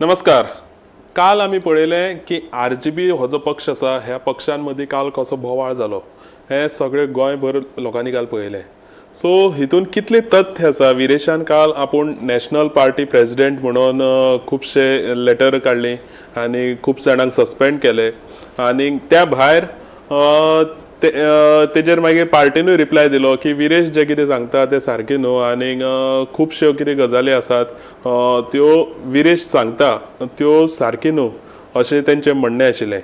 नमस्कार. काल आमी पळयलें की आरजीपी हो जो पक्ष आसा, ह्या पक्षांमदीं काल कसो बोवाळ जालो हें सगळें गोंयभर लोकांनी काल पळयलें. सो हितून कितलें तथ्य आसा? विरेशान काल आपूण नॅशनल पार्टी प्रेजिडेंट म्हणून खुबशे लेटर काडली आनी खूब जाणांक सस्पेंड केले आनी त्या भायर तेजेर मागीर पार्टीनूय रिप्लाय दिलो की विरेश जें कितें सांगता तें सारकें न्हू आनी खुबश्यो कितें गजाली आसात, त्यो विरेश सांगता त्यो सारक्यो न्हू अशें तेंचें म्हणणें आशिल्लें.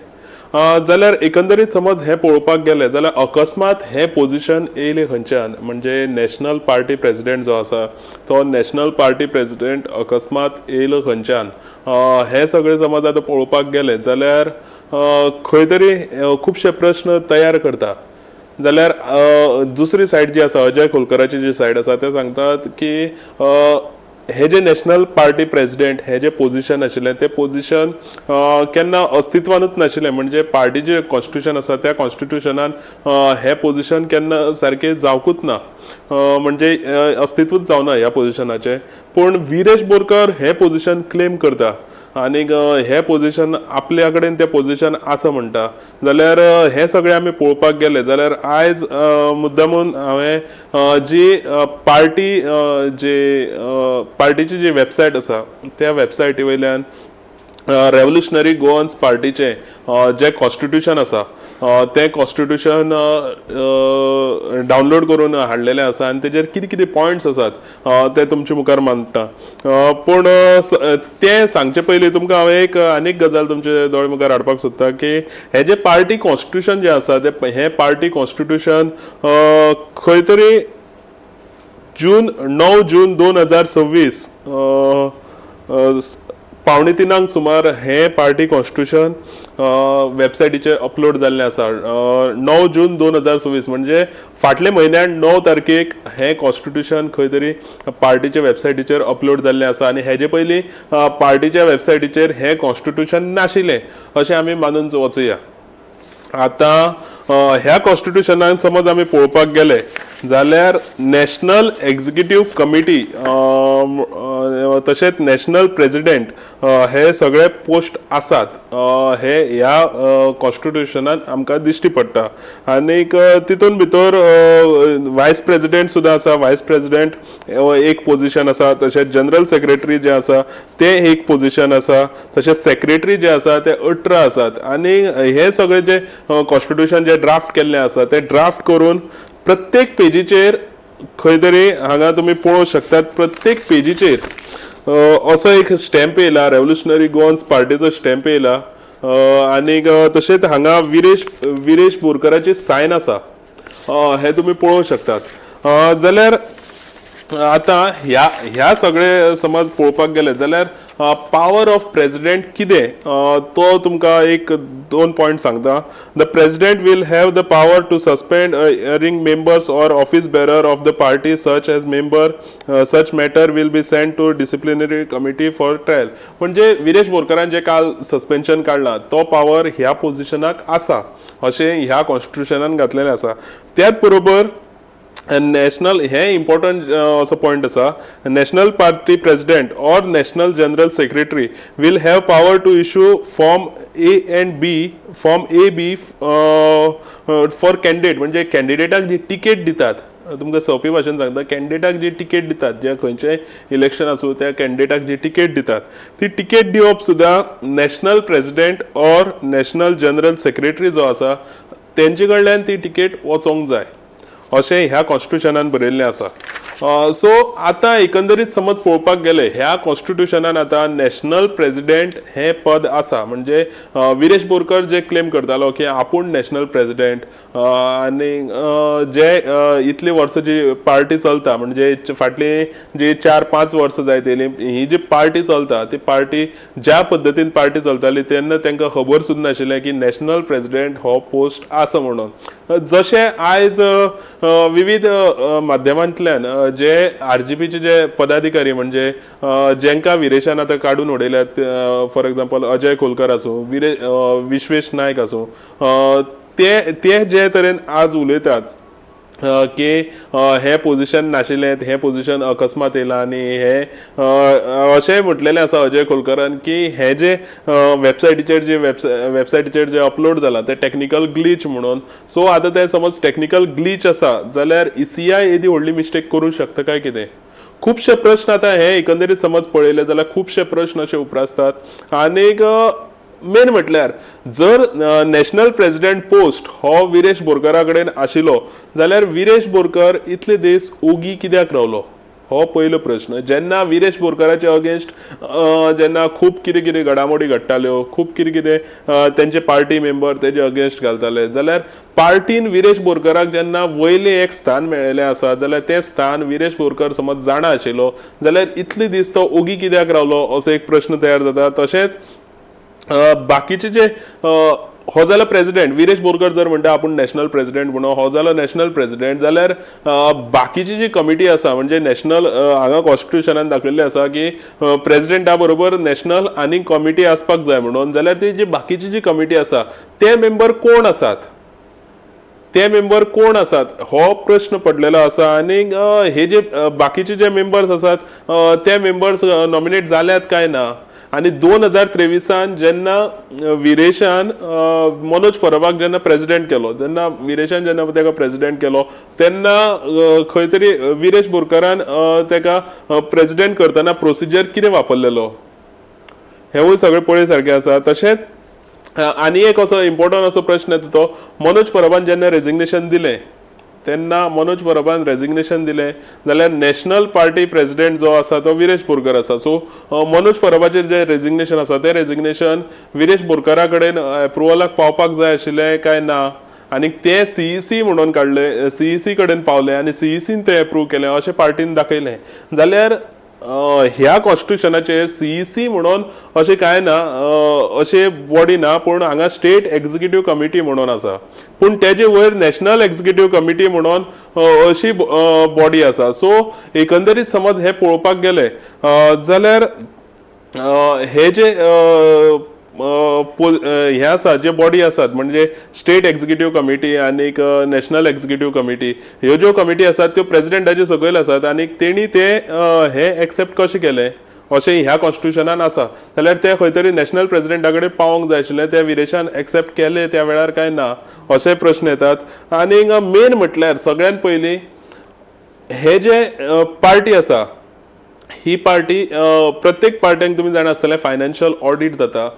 जाल्यार एकंदरीत समज हें पळोवपाक गेलें जाल्यार अकस्मात हें पोजिशन येयलें खंयच्यान? म्हणजे नॅशनल पार्टी प्रेजिडेंट जो आसा तो नॅशनल पार्टी प्रेजिडेंट अकस्मात येयलो खंयच्यान? हें सगळें समज आतां पळोवपाक गेलें जाल्यार खंय तरी खुबशे प्रश्न तयार करता. जाल्यार दुसरी सायड जी आसा, अजय खोलकराची जी सायड आसा, ते सांगतात की हे जे नॅशनल पार्टी प्रेजिडेंट हे जे पोजिशन आशिल्लें तें पोजिशन केन्ना अस्तित्वानूच नाशिल्लें. म्हणजे पार्टीचें कॉन्स्टिट्युशन आसा, त्या कॉन्स्टिट्युशनान हें पोजिशन केन्ना सारकें जावकूच ना, म्हणजे अस्तित्वूच जावना ह्या पोजिशनाचें. पूण विरेश बोरकर हें पोजिशन क्लेम करता आनीक हें पोजिशन आपल्या कडेन तें पोजिशन आसा म्हणटा. जाल्यार हें सगळें आमी पळोवपाक गेले जाल्यार आयज मुद्दामून हांवें जी पार्टी जी पार्टीची जी वेबसायट आसा, त्या वेबसायटी वयल्यान रेव्होल्युशनरी गोवन्स पार्टीचें जें कॉन्स्टिट्युशन आसा तें कॉन्स्टिट्युशन डावनलोड करून हाडलेलें आसा आनी तेजेर कितें कितें पॉयंट्स आसात ते तुमचे मुखार मांडटा. पूण तें सांगचे पयलीं तुमकां हांव एक आनीक गजाल तुमचे दोळे मुखार हाडपाक सोदता की हें जें पार्टी कॉन्स्टिट्युशन जें आसा तें हें पार्टी कॉन्स्टिट्युशन खंय तरी 9 जून 2026 2:45 सुमार हें पार्टी कॉन्स्टिट्युशन वेबसायटीचेर अपलोड जाल्लें आसा. 9 जून 2026, म्हणजे फाटल्या म्हयन्यान 9 तारखेक हें कॉन्स्टिट्युशन खंय तरी पार्टीच्या वेबसायटीचेर अपलोड जाल्लें आसा आनी हेजे पयलीं पार्टीच्या वेबसायटीचेर हें कॉन्स्टिट्युशन नाशिल्लें अशें आमी मानून वचुया. आतां ह्या कॉन्स्टिट्युशनान समज आमी पळोवपाक गेले जाल्यार नॅशनल एक्झिक्युटीव कमिटी तशेंच नॅशनल प्रेजिडेंट हे सगळे पोस्ट आसात, हे ह्या कॉन्स्टिट्युशनान आमकां दिश्टी पडटा. आनीक तितून भितर वायस प्रेजिडेंट सुद्दां आसा. वायस प्रेजिडेंट एक पोजिशन आसा, तशेंच जनरल सेक्रेटरी जे आसा ते एक पोजिशन आसा, तशेंच सेक्रेटरी जे आसा ते 18 आसात. आनी हे सगळे जे कॉन्स्टिट्युशन जे ड्राफ्ट केल्ले आसा ते ड्राफ्ट करून प्रत्येक पेजीचेर खंय तरी हांगा तुमी पळोवंक शकतात, प्रत्येक पेजीचेर असो एक स्टॅम्प येयला, रेव्होल्युशनरी गोवन्स पार्टीचो स्टॅम्प येयला आनीक तशेंच हांगा विरेश बोरकराची सायन आसा, हे तुमी पळोवंक शकतात. जाल्यार आतां ह्या ह्या सगळे समज पळोवपाक गेले जाल्यार पावर ऑफ प्रेजिडेंट कितें तो तुमकां एक दोन पॉयंट सांगता. The president will have the power to suspend erring members or office bearer of the party. Such as member, such matter will be send to disciplinary committee for trial. म्हणजे विरेश बोरकरान जे काल suspension काडलां तो power ह्या पोजिशनाक आसा अशें ह्या कॉन्स्टिट्युशनान घातलेलें आसा. त्याच बरोबर नॅशनल हे इम्पॉर्टंट असो पॉयंट आसा, national party president or national general secretary will have power to issue form A and B, form A B for candidate. म्हणजे कॅन्डिडेटाक जी तिकेट दितात, तुमकां सोंपी भाशेन सांगता, कॅन्डिडेटाक जी तिकेट दितात, जे खंयचेय इलेक्शन आसूं, त्या कॅन्डिडेटाक जी तिकेट दितात ती तिकेट दिवप सुद्दां national president or national general secretary जो आसा तेंचे कडल्यान ती तिकेट वचोंक जाय अशें ह्या कॉन्स्टिट्युशनान बरयल्लें आसा. सो आतां एकंदरीत समज पळोवपाक गेले, ह्या कॉन्स्टिट्युशनान आतां नॅशनल प्रेजिडेंट हें पद आसा. म्हणजे विरेश बोरकर जे क्लेम करतालो की आपूण नॅशनल प्रेजिडेंट आनी जे इतली वर्सां जी पार्टी चलता, म्हणजे फाटली जी 4-5 वर्सां जायत येयली, ही जी पार्टी चलता ती पार्टी ज्या पद्दतीन पार्टी चलताली तेन्ना तांकां खबर सुद्दां नाशिल्लें की नॅशनल प्रेजिडेंट हो पोस्ट आसा म्हणून. जशें आयज विविध माध्यमांतल्यान जे आरजीपीचे जे पदाधिकारी, म्हणजे जेंकां विरेशान आतां काडून उडयल्यात, फॉर एक्झाम्पल अजय खोलकर आसूं, विश्वेश नायक आसूं, ते ते जे तरेन आज उलयतात. की हें पोझिशन नाशिल्लें, हें पोझिशन अकस्मात येयलां. आनी हें अशेंय म्हटलेलें आसा अजय खोलकरान की हें जे वेबसायटीचेर जे अपलोड जालां तें टॅक्निकल ग्लीच म्हणून. सो आतां तें समज टॅक्निकल ग्लीच आसा जाल्यार ईसीआय येदी व्हडली मिस्टेक करूंक शकता काय कितें? खुबशे प्रश्न. आतां हे एकंदरीत समज पळयले जाल्यार खुबशे प्रश्न अशे उप्रासतात. आनीक मेन म्हटल्यार जर नॅशनल प्रेसिडेंट पोस्ट हो विरेश बोरकरा कडेन आशिल्लो जाल्यार विरेश बोरकर इतले दीस ओगी कित्याक रावलो, हो पयलो प्रश्न. जेन्ना विरेश बोरकराचे अगेन्स्ट जेन्ना खूब कितें कितें घडामोडी घडटाल्यो, खूब कितें कितें तेंचे पार्टी मेंबर तेजे अगेन्स्ट घालताले, जाल्यार पार्टीन विरेश बोरकराक जेन्ना वयलें एक स्थान मेळिल्लें आसा जाल्यार तें स्थान विरेश बोरकर समज जाणा आशिल्लो जाल्यार इतले दीस तो ओगी कित्याक रावलो, असो एक प्रश्न तयार जाता. तशेंच बाकीचे जे हो जालो प्रेसिडेंट, विरेश बोरकर जर म्हणटा आपूण नॅशनल प्रेसिडेंट म्हणून, हो जालो नॅशनल प्रेसिडेंट, जाल्यार बाकीची जी कमिटी आसा, म्हणजे नॅशनल हांगा कॉन्स्टिट्युशनान दाखयल्लें आसा की प्रेसिडेंटा बरोबर नॅशनल आनी कमिटी आसपाक जाय म्हणून, जाल्यार ती जी बाकीची जी कमिटी आसा ते मेंबर कोण आसात, ते मेंबर कोण आसात हो प्रश्न पडलेलो आसा. आनी हे जे बाकीचे जे मेंबर्स आसात ते मेंबर्स नॉमिनेट जाल्यात काय ना? आनी 2023 जेन्ना विरेशान मनोज परबाक जेन्ना प्रेसिडेंट केलो, जेन्ना विरेशान जेन्ना ताका प्रेसिडेंट केलो तेन्ना खंय तरी विरेश बोरकरान ताका प्रेसिडेंट करतना प्रोसिजर कितें वापरलेलो, हेवूय सगळें पळय सारकें आसा. तशेंच आनी एक असो इम्पॉर्टंट असो प्रश्न येता तो मनोज परबान जेन्ना रेजिग्नेशन दिलें, तेन्ना मनोज परबान रेजिग्नेशन दिलें जाल्यार नॅशनल पार्टी प्रेसिडेंट जो आसा तो विरेश बोरकर आसा. सो मनोज परबाचेर जें रेजिग्नेशन आसा तें रेजिग्नेशन विरेश बोरकरा कडेन एप्रुवलाक पावपाक जाय आशिल्लें काय ना? आनी तें सीईसी म्हणून काडलें, सीईसी कडेन पावलें आनी सीईसीन तें एप्रूव केलें अशें पार्टीन दाखयलें, जाल्यार ह्या कॉन्स्टिट्युशनाचेर सीईसी म्हणून अशें कांय ना, अशें बॉडी ना, पूण हांगा स्टेट एक्झिक्युटीव कमिटी म्हणून आसा, पूण तेजे वयर नॅशनल एक्झिक्युटीव कमिटी म्हणून अशी बॉडी आसा. सो एकंदरीत समज हें पळोवपाक गेले जाल्यार हे जे अ, अ, हे आसा, जे बॉडी आसात, म्हणजे स्टेट एक्झिक्युटीव कमिटी आनीक नॅशनल एक्झिक्युटीव कमिटी, ह्यो ज्यो कमिटी आसात त्यो प्रेसिडेंटाचे सकयल आसात आनी तेणी ते हे एक्सेप्ट कशें केलें अशें ह्या कॉन्स्टिट्युशनान आसा, जाल्यार ते खंय तरी नॅशनल प्रेसिडेंटा कडेन पावोंक जाय आशिल्लें, ते विरेशान एक्सेप्ट केले त्या वेळार काय ना, अशे प्रश्न येतात. आनीक मेन म्हटल्यार सगळ्यात पयलीं हे जे पार्टी आसा, ही पार्टी प्रत्येक पार्ट्यांक तुमी जाणा आसतले फायनान्शियल ऑडीट जाता.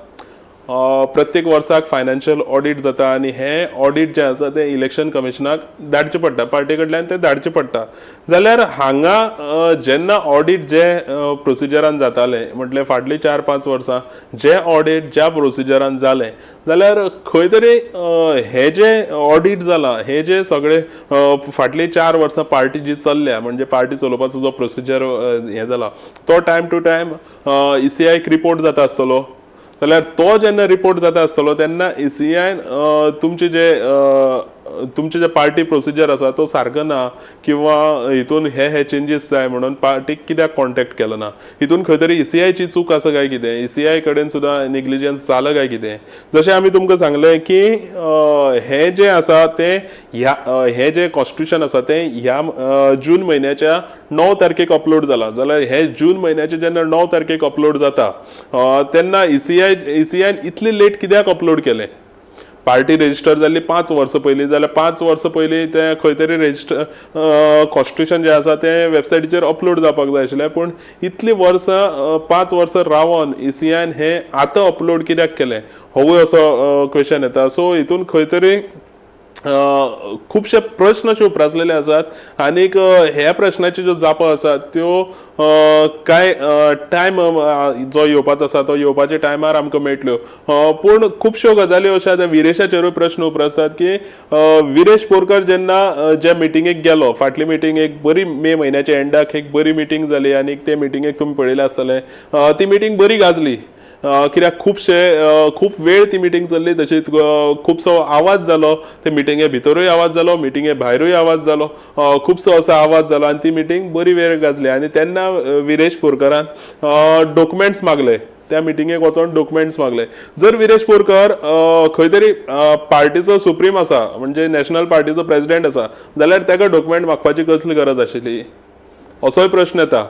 प्रत्येक वर्साक फायनान्शियल ऑडीट जाता आनी हें ऑडीट जें आसा तें इलेक्शन कमिशनाक धाडचें पडटा, पार्टी कडल्यान तें धाडचें पडटा. जाल्यार हांगा जेन्ना ऑडीट जे प्रोसिजरान जातालें, म्हटल्यार फाटलीं 4-5 वर्सां जें ऑडीट ज्या प्रोसिजरान जालें, जाल्यार खंय तरी हें जें ऑडीट जालां, हें जें सगळें फाटलीं 4 वर्सां पार्टी जी चल्ल्या, म्हणजे पार्टी चलोवपाचो जो प्रोसिजर हें जाला, तो टायम टू टायम ईसीआयक रिपोर्ट जाता आसतलो. जाल्यार तो जेन्ना रिपोर्ट जाता आसतलो तेन्ना ईसीआयन तुमचे जे पार्टी प्रोसिजर आसा तो सारको ना किंवा हितून हे हे चेंजीस जाय म्हणून पार्टीक कित्याक कॉन्टेक्ट केलो ना? हितून खंय तरी ईसीआयची चूक आसा काय कितें? ईसीआय कडेन सुद्दां नेग्लिजन्स जाला काय कितें? जशें आमी तुमकां सांगलें की हें जें आसा तें ह्या हें जें कॉन्स्टिट्युशन आसा तें ह्या जून म्हयन्याच्या 9 तारखेक अपलोड जाला. जाल्यार हे जून म्हयन्याचे जेन्ना 9 तारखेक अपलोड जाता तेन्ना ईसीआयन इतली लेट कित्याक अपलोड केलें? पार्टी रेजिस्टर जाल्ली 5 वर्सां पयलीं, जाल्यार 5 वर्सां पयलीं तें खंय तरी रेजिस्टर कॉन्स्टिट्युशन जें आसा तें वेबसायटीचेर अपलोड जावपाक जाय आशिल्लें. पूण इतलीं वर्सां, 5 वर्सां रावन ईसीआयन हें आतां अपलोड कित्याक केलें, होवूय असो क्वेश्चन येता. सो हितून खंय तरी खुबशे प्रश्न अशे उप्रासलेले आसात आनीक ह्या प्रश्नाच्यो ज्यो जापो आसात त्यो कांय टायम जो येवपाचो आसा तो येवपाच्या टायमार आमकां मेळटल्यो. पूण खुबश्यो गजाली अश्यो आतां विरेशाचेरूय प्रश्न उप्रासतात की विरेश बोरकर जेन्ना ज्या मिटिंगेक गेलो, फाटली मिटींग एक बरी मे म्हयन्याच्या एंडाक एक बरी मिटींग जाली आनी ते मिटिंगेक तुमी पळयलें आसतलें, ती मिटींग बरी गाजली कित्याक खुबशे खूब वेळ ती मिटींग चल्ली. तशीच खुबसो आवाज जालो ते मिटिंगे भितरूय आवाज जालो, मिटिंगे भायरूय आवाज जालो, खुबसो असो आवाज जालो आनी ती मिटींग बरी वेळ गाजली. आनी तेन्ना विरेश बोरकरान डॉक्युमेंट्स मागले. त्या मिटिंगेक वचोन डॉक्युमेंट्स मागले. जर विरेश बोरकर खंय तरी पार्टीचो सुप्रीम आसा, म्हणजे नॅशनल पार्टीचो प्रेजिडेंट आसा, जाल्यार ताका डॉक्युमेंट मागपाची कसली गरज आशिल्ली, असोय प्रश्न येता.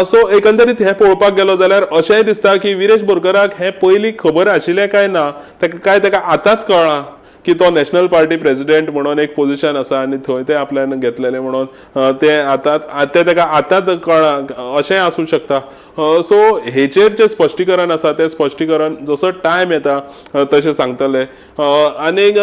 सो एकंदरीत हें पळोवपाक गेलो जाल्यार अशेंय दिसता की विरेश बोरकराक हें पयलीं खबर आशिल्लें काय ना, ताका काय ताका आतांच कळ्ळां की तो नॅशनल पार्टी प्रेजिडेंट म्हणून एक पोझिशन आसा आनी थंय ते आपल्यान घेतलेलें म्हणून ते आतां ते ताका आतांच कळ्ळां, अशेंय आसूं शकता. सो हेचेर जें स्पश्टीकरण आसा तें स्पश्टीकरण जसो टायम येता तशें सांगतले. आनीक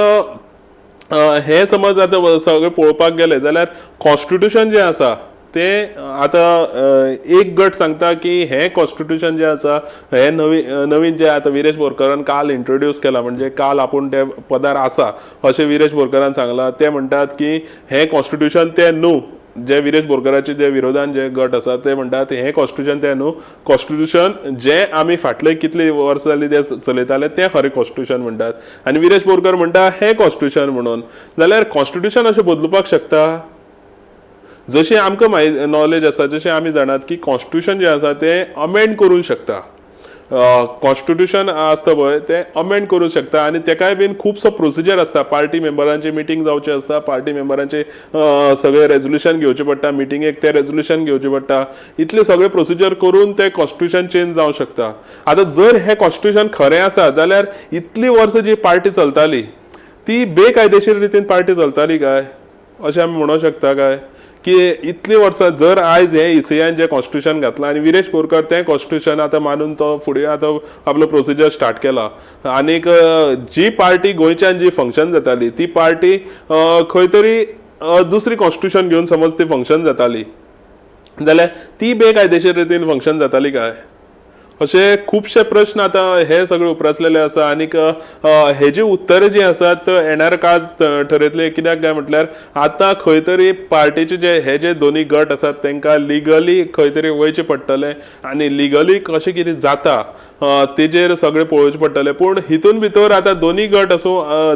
हें समज आतां सगळें पळोवपाक गेलें जाल्यार कॉन्स्टिट्युशन जें आसा तें आतां एक गट सांगता की हें कॉन्स्टिट्युशन जें आसा हें नवीन जें आतां विरेश बोरकरान काल इंट्रोड्यूस केलां, म्हणजे काल आपूण ते पदार आसा अशें विरेश बोरकरान सांगलां. ते म्हणटात की हें कॉन्स्टिट्युशन तें न्हू, जे विरेश बोरकराचे जे विरोधान जे गट आसा ते म्हणटात हें कॉन्स्टिट्युशन तें न्हू, कॉन्स्टिट्युशन जें आमी फाटले कितली वर्सां जालीं तें चलयताले तें खरें कॉन्स्टिट्युशन म्हणटात, आनी विरेश बोरकर म्हणटा हें कॉन्स्टिट्युशन म्हणून. जाल्यार कॉन्स्टिट्युशन अशें बदलुपाक शकता? जशें आमकां नॉलेज आसा, जशें आमी जाणात की कॉन्स्टिट्युशन जें आसा तें अमेंड करूंक शकता. कॉन्स्टिट्युशन आसता पळय तें अमेंड करूंक शकता आनी तेकाय बीन खुबसो प्रोसिजर आसता. पार्टी मेंबरांची मिटींग जावची आसता, पार्टी मेंबरांचे सगळे रेजोल्युशन घेवचें पडटा, मिटिंगेक तें रेजोल्युशन घेवचें पडटा. इतले सगळे प्रोसिजर करून तें कॉन्स्टिट्युशन चेंज जावंक शकता. आतां जर हें कॉन्स्टिट्युशन खरें आसा जाल्यार इतली वर्सां जी पार्टी चलताली ती बेकायदेशीर रितीन पार्टी चलताली काय, अशें आमी म्हणूंक शकता काय? की इतली वर्सां जर आयज हें ईसीआयन जें कॉन्स्टिट्युशन घातलां आनी विरेश बोरकर तें कॉन्स्टिट्युशन आतां मानून तो फुडें आतां आपलो प्रोसिजर स्टार्ट केला, आनीक जी पार्टी गोंयच्यान जी फंक्शन जाताली ती पार्टी खंय तरी दुसरी कॉन्स्टिट्युशन घेवन समज ती फंक्शन जाताली जाल्यार ती बेकायदेशीर रितीन फंक्शन जाताली काय, अशे खुबशे प्रश्न आतां हे सगळे उप्रासलेले आसा. आनीक हेजी उत्तरां जी आसात येणार काळ ठरयतले. कित्याक काय म्हटल्यार आतां खंय तरी पार्टीचे जे हे जे दोनी गट आसात तांकां लिगली खंय तरी वयचें पडटलें आनी लिगली कशें कितें जाता तेजेर सगळें पळोवचें पडटलें. पूण हितून भितर आतां दोनी गट आसूं,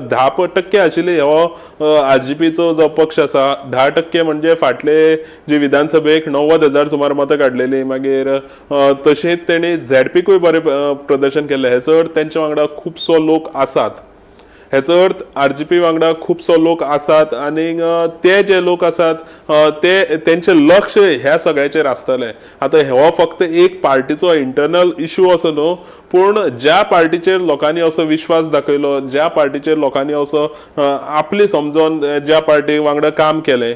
10% आशिल्ले हो आरजीपीचो जो पक्ष आसा, 10% म्हणजे फाटले जे विधानसभेक 90,000 सुमार मतां काडलेली, मागीर तशेंच तेणी झेडपीकूय बरें प्रदर्शन केल्लें. हेचो अर्थ तेंच्या वांगडा खुबसो लोक आसात, हेचो अर्थ आरजीपी वांगडा खुबसो लोक आसात आनी ते जे लोक आसात ते तेंचें लक्ष ह्या सगळ्याचेर आसतलें. आतां हो फक्त एक पार्टीचो इंटरनल इशू असो न्हू, पूण ज्या पार्टीचेर लोकांनी असो विश्वास दाखयलो, ज्या पार्टीचेर लोकांनी असो आपली समजोन ज्या पार्टी वांगडा काम केलें,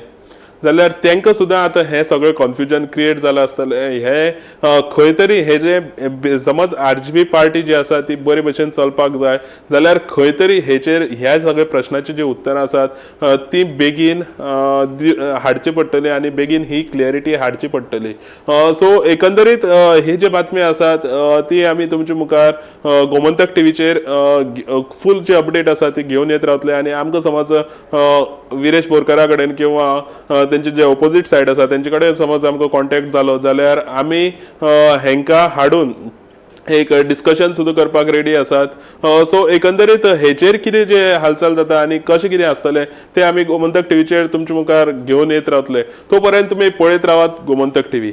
जाल्यार तांकां सुद्दां आतां हें सगळें कन्फ्युजन क्रिएट जालां आसतलें. हें खंय तरी हे जे समज आरजीपी पार्टी जी आसा ती बरे भशेन चलपाक जाय जाल्यार खंय तरी हेचेर ह्या सगळ्या प्रश्नाची जी उत्तरां आसात ती बेगीन हाडची पडटली आनी बेगीन ही क्लियरिटी हाडची पडटली. सो एकंदरीत ही जी बातमी आसात ती आमी तुमच्या मुखार गोमंतक टिवीचेर फूल जी अपडेट आसा ती घेवन येत रावतले. आनी आमकां समज विरेश बोरकरा कडेन किंवा तेंचे जे ओपोजीट सायड आसा तेंचे कडेन समज आमकां कॉन्टेक्ट जालो जाल्यार आमी हेंकां हाडून एक डिस्कशन सुद्दां करपाक रेडी आसात. सो एकंदरीत हेचेर कितें जे हालचाल जाता आनी कशें कितें आसतलें तें आमी गोमंतक टिवीचेर तुमच्या मुखार घेवन येत रावतले. तो पर्यंत तुमी पळयत रावात गोमंतक टिवी.